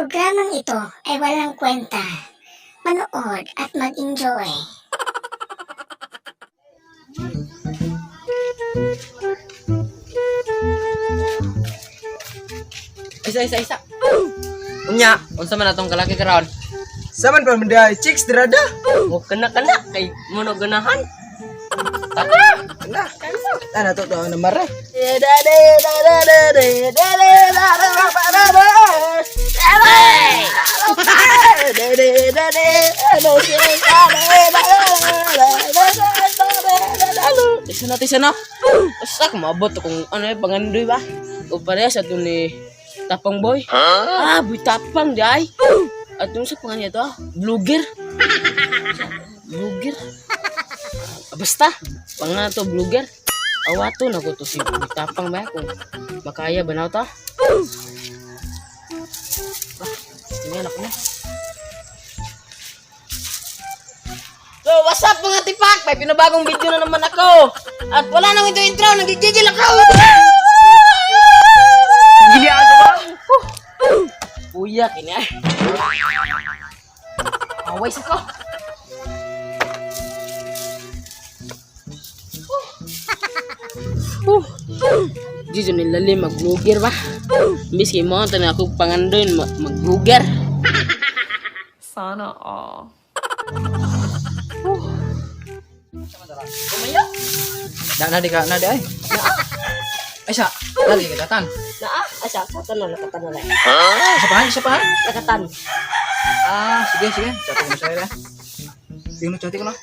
Programang ito ay walang kwenta. Manood at mag-enjoy. Isa, isa, isa. Unya, unsa man atong kalaki karon? Saman pa man chicks dirada. O kana kana kay mono ganahan. Na. Ana to to na mare. Isa na, isa na. Basta maabot kung ano eh, pangandoy ba? O parehas ato ni Tapang Boy. Ah, boy Tapang di ay. At yung sa pangalan niya to, ah, Vlogger. Vlogger. Ah, basta, pangalan to Vlogger. Awato na ko to si Boy Tapang ba kung makaya ba na to? Ah, tingnan ako na. So, what's up mga tipak? May pinabagong video na naman ako. At wala nang ito intro, nagigigil ako! Gili ako ba? Puya, kini ay. Away sa ko. Dito nilali mag-vlogger ba? Imbis kay mo, tanan ako pangandoy mag-vlogger. Sana all. Kumayo? Na na di ka na di ay. Ay sa, na di ka tatan. Naa, asa, sa tanan, nakatan na lang. Isa pa, isa pa. Nakatan. Ah, sige sige. Chat ko na sa ila. Sige na, chat ko na.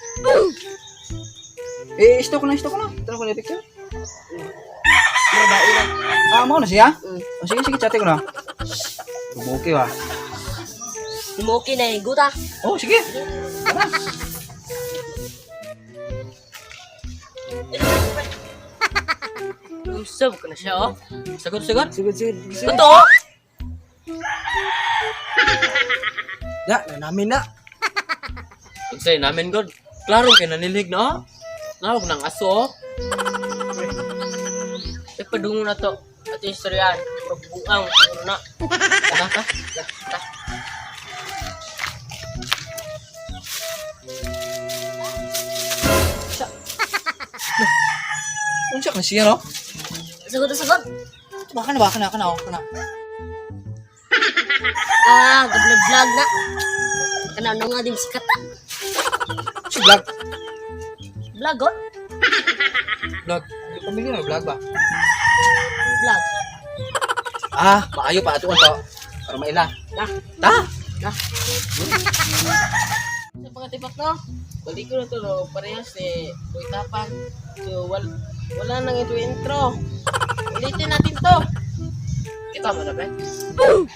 Eh, isto ko na, isto ko na. Tara ko na picture. Ah, mo na siya? Oh, sige, sige, chat ko na. Okay ba? Okay na yung guta. Oh, sige. Usap ko na siya, oh. Sagot, sagot. Sagot, sagot. Ito! Ya, na namin na. Unsay namin god. Klaro kay nanilig na. Oh. Nawag ng aso. Oh. Eh padungo na to. At istoryan, pagbuang ano na. Tara ta. Ta. Unsa ka siya, no? Sagot, sagot. Baka na, baka na, kana, kana. Ah, vlog na. Kana ano nga din sikat na. Si vlog. Vlog, oh. Vlog. Di pamilya na vlog ba? Vlog. Ah, maayo pa ato to. Para maila. Na. Ta. Na. Sa mga tipak no. Balik ko na to no, parehas ni Boy Tapang. So wala nang ito intro. Ulitin natin to. Kita mo na pre.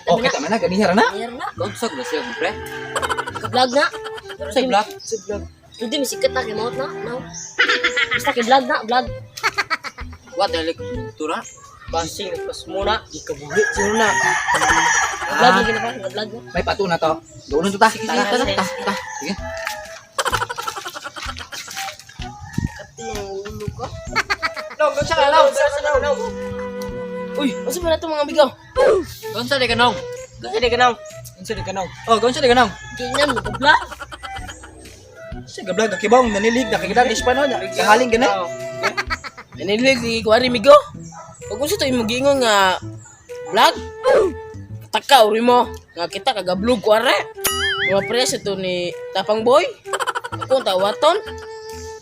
Oh, kita man na ganiha ra na. Ayan na. Gonsog na siya pre. Vlog na. Sa vlog. Si vlog. Hindi, may sikat na kay Maut na. No. Basta kay vlog na, vlog. What dali tura? Basing pas muna. Ikabuhi siya na. Vlog lagi na pa, vlog na. May pato na to. Doon to ta. Sige, Ta, ta, sige. ta, ta. Sige. Kati ang ulo ko. No, gonsa ka lang. Uy, unsa man na to mga amigo? Gonsa di kanong. Gonsa di kanong. Gonsa di kanong. Oh, gonsa di kanong. Ganyan, vlog. Siya vlog akibong nanilig na kagida ni Espano nya. Kahaling gani. Nanilig di ko ari migo. Pag unsa to imong giingon nga vlog? Taka uri mo nga kita kaga vlog ko are. Mga pres ito ni Tapang Boy. Ako ang tawaton.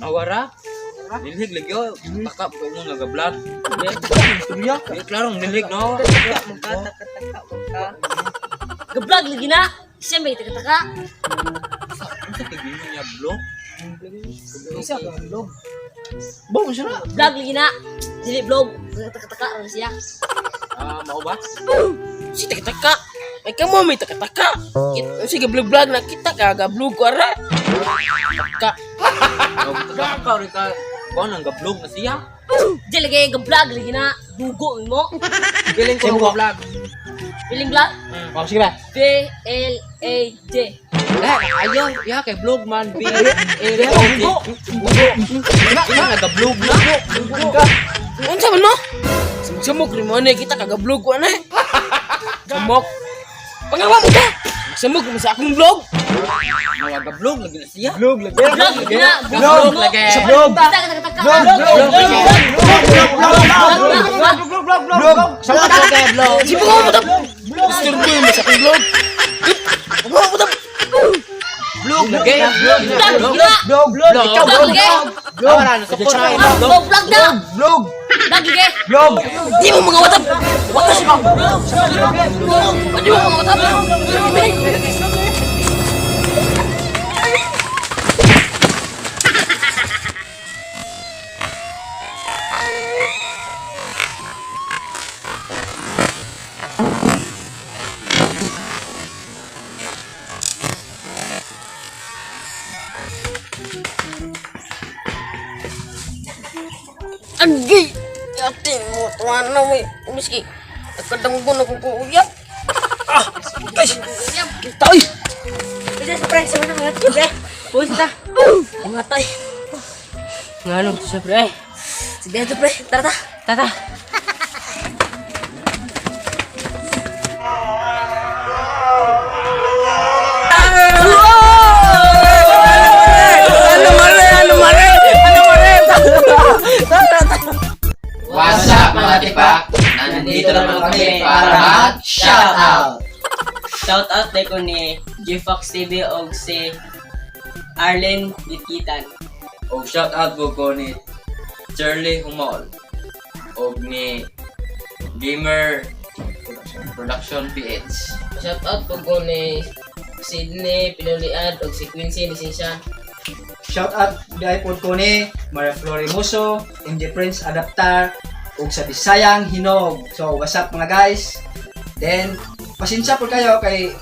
Nawara. Nilhig lagi oh. Taka po mo nga vlog. Istorya. Di klarong nilhig no. Vlog lagi na. Siya may taka-taka. Unsa kay gino niya vlog? Isa ka vlog. Bong siya na. Vlog lagi na. Dili vlog. Taka-taka rin siya. Ah, mao ba? Si taka-taka. Ay kamo may taka-taka. Sige vlog vlog na kita kaga vlog ko are. Taka. Taka ka ri ka. Kuan ang vlog na siya. Di lagi vlog lagi na. Dugo mo. Giling ko Sino nga vlog. Piling vlog. Oh, sige ba. B L A J. Eh, ayo, ya kay vlog man B A L O G. Na nga vlog na. Unsa man mo? Sumok rin mo na kita kaga vlog ko ana. Sumok. Pangawa mo ka! Samog mo sa akong vlog. Mga ga-vlog lagi na siya. Vlog lagi. Vlog na. Vlog lagi. Sa vlog. Kita ka taka. Vlog, vlog, vlog, vlog, vlog, vlog, vlog, vlog. Sa Vlog. Si pangawa mo ta! Disturbo mo sa akong vlog. Pangawa mo ta! Vlog lagi. Vlog na. Vlog, vlog, ikaw Vlog vlog. lagi. Vlog. Vlog vlog na. Vlog, Vlog lagi. vlog. Di mo mga watap! Wata siya ba? Di mo mga watap! Anggi! Ate mo, tuwa na mo. Miski, nagkadanggo na kong kuuyap. Ah! Guys! Kita oy! Pre, pre, sa mga pre. Punta. Mga tay. Ngalong to siya pre. Sige to pre, tara ta. Tata. Ano mare? Ano mare? Ano mare? What's up, mga tipak? Nandito naman kami para mag shout out. Shout out ko ni Gfox TV og si Arlen Gitgitan. Og shout out ko ni Charlie Humol og ni Gamer Production PH. Shout out po ko ni Sydney Pinuliad og si Quincy Lisensya. Shout out di iPod ko ni Maria Florimoso, MJ Prince Adaptar, ug sa Bisayang Hinog. So, what's up, mga guys? Then, pasensya po kayo kay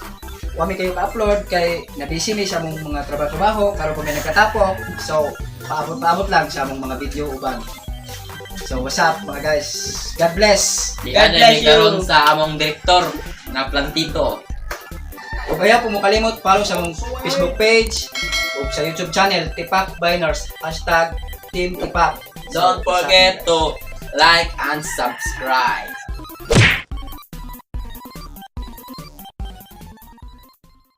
wami kayo ka-upload kay nabisi mi sa among mga trabaho-trabaho karon pa mi nagkatapok. So, paabot-paabot lang sa among mga video uban. So, what's up, mga guys? God bless. Di God na bless ni karon you. sa among direktor na plantito. Ug kaya po mo kalimot follow sa among Facebook page ug sa YouTube channel Tipak Biners #TeamTipak. Don't forget to like and subscribe.